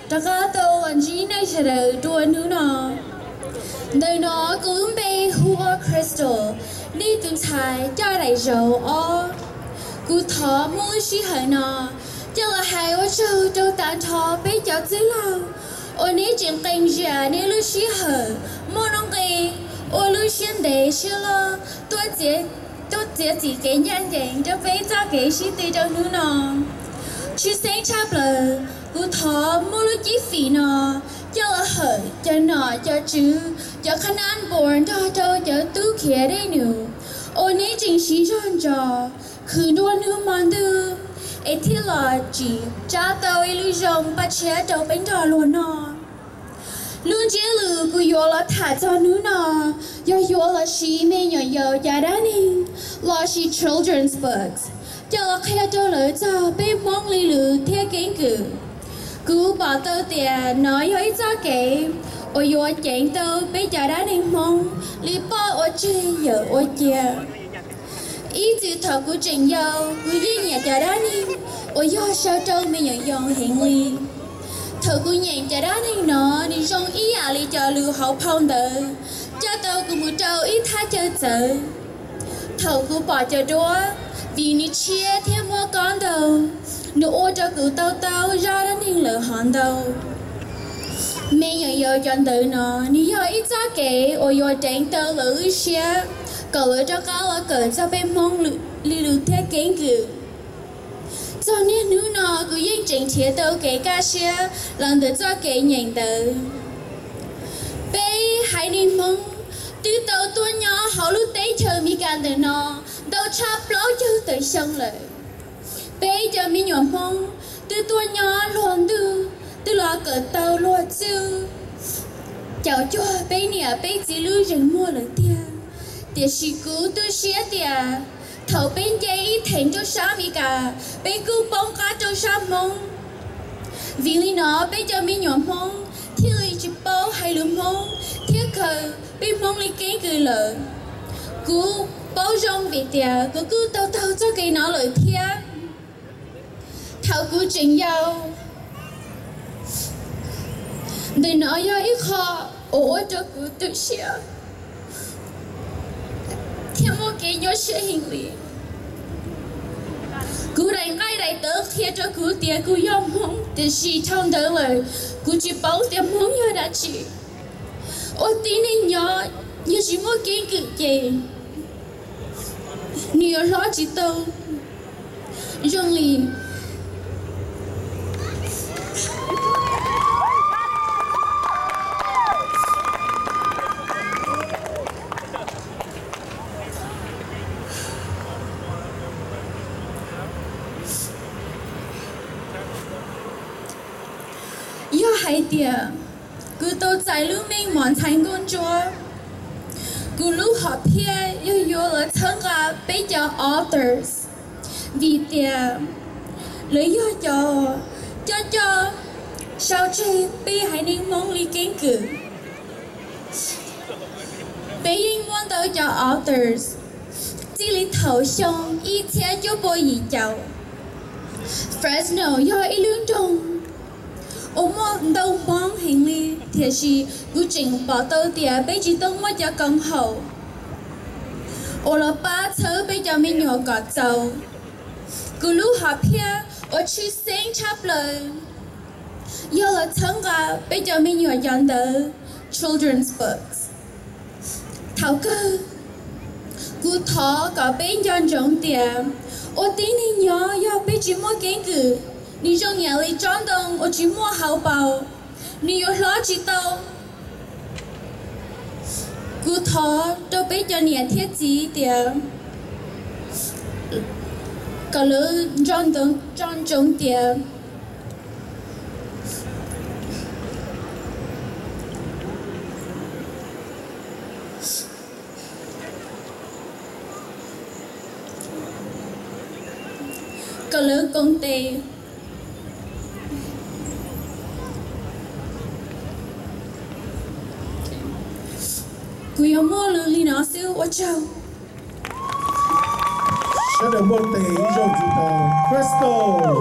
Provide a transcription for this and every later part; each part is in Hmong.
Rov qab tau los ntsib nej sawv daws dua hnub no. Ntawm no kuv lub npe hu ua Crystal, nej tus ntxhais coj daim zauv ob. Kuv thov muab lub sij hawm no coj los hais ua tsaug rau tag nrho peb cov txwj laug uas nej tseem qee zias nej lub sij hawm muaj nuj nqis ua lub siab ntev siab loj tuaj txiav txim kev ncaj ncees rau peb txoj kev sib tw rau hnub no. Tshwj xeeb tshaj plaws, kuv thov muab lub cib fim no coj los hawm cov nom cov tswv, cov qhab nab npua nrog rau cov tub khiav dej num uas nej tseem siv zog ntso khwv nruab hnub hmo ntuj es thiaj los tsim tsa tau ib lub zoo paj tshiab rau peb nrog luag noj. Lub ntsiab lus kuv yuav los tham txog hnub no yog yuav los siv me nyuam yaus cov dab neeg lossis children's books coj los qhia rau lawv txog peb Hmoob li lus thiab keeb kwm. Kuv pom tau tias nov yog ib txoj kev uas yuav ceev tau peb cov dab neeg Hmoob li poj ua tseg yawm ua cia. Ib txwm thaum kuv tseem yau, kuv yeej nyiam cov dab neeg uas yog sau rau me nyuam yaus heev li. Thaum kuv nyeem cov dab neeg no, nws zoo ib yam li cov lus hauv phau ntawv, coj tau kuv mus rau ib thaj chaw txawv. Thaum kuv pom cov duab, vim nws tshiab thiab muaj kob ntau, nws ua rau kuv to taub zaj dab neeg lawm hov ntau. Me nyuam yaus cov ntawv no, nws yog ib txoj kev uas yuav deev tau lawv lub siab kom lawv rov qab los kawm txog peb Hmoob li lus thiab keeb kwm. Txog niaj hnub no kuv yeej tseem nrhiav tau kev kaj siab los ntawm txoj kev nyeem ntawv. Peb haiv neeg Hmoob twb tau tuaj nyob hauv lub teb chaws Amelikas ntawm no ntau tshaj plaub caug tawm xyoo lawm. Peb cov me nyuam Hmoob twb tuaj nyob luag ntuj, twb los kawm tau luag txuj, caum cuag peb niam peb txiv lub zeem muag lawm tiag. Tiam sis kuv tu siab tias thaum peb nce ib theem rau sab Amelikas, peb kuj poob qab rau sab Hmoob. Vim li no peb cov me nyuam Hmoob thiaj li tsis paub hais lus Hmoob thiab khaws peb Hmoob li keeb kwm lawm. Kuv paub zoo vim tias kuv kuj tau taug txoj kev no lawm thiab. Thaum kuv tseem yau, ntawm no yog ib qho uas ua rau kuv tu siab thiab muaj kev nyuaj siab heev li. Kuv daim nqaij daim tawv qhia rau kuv tias kuv yog Hmoob, tiam sis dhau ntawd lawm kuv tsis paub tias Hmoob yog dab tsi. Ua tib neeg nyob, yog tsis muaj keeb kwm ces nws yuav hlob tsis tau zoo li. Yog hais tias kuv tau txais lub meej mom ntxhais nkauj ntsuab, kuv lub hom phiaj yog yuav los txhawb nqa peb cov authors, vim tias lawv yog cov coj coj sau tseg peb haiv neeg Hmoob li keeb kwm. Peb yeej muaj ntau cov authors txij li thaum xyoo ib txhiab cuaj pua yim caum. Fresno yog ib lub nroog uas muaj ntau Hmoob heev li, tiam sis kuv tseem pom tau tias peb tsis tau muaj cov koom haum uas los pab txhawb peb cov me nyuam kom txaus. Kuv lub hom phiaj uas tshwj xeeb tshaj plaws yog los txhawb nqa peb cov me nyuam cov ntawv children's books. Thaum kawg, kuv thov kom peb nco ntsoov tias ua tib neeg nyob yog peb tsis muaj keeb kwm, nws zoo ib yam li tsob ntoo uas tsis muaj hauv paus, nws yuav hlob tsis tau. Kuv thov rau peb cov niam thiab txiv tias kom lawv nco ntsoov tias kom lawv koom tes. Kuv yuav muaj lus li no xwb, ua tsaug. Sawv daws npuaj tes ib zaug txim tos Crystal.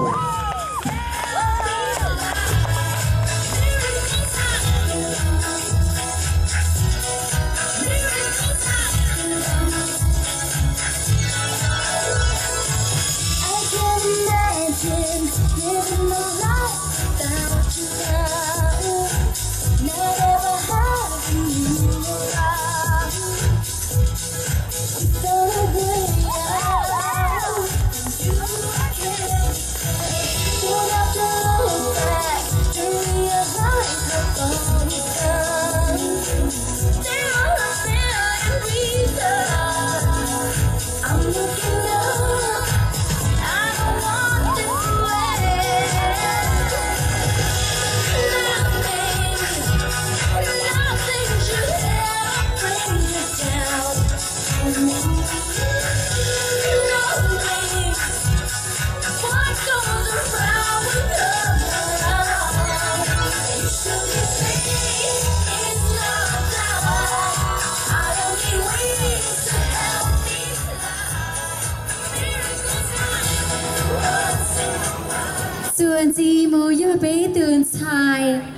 Tus ntxiv mus yog peb tus ntxhais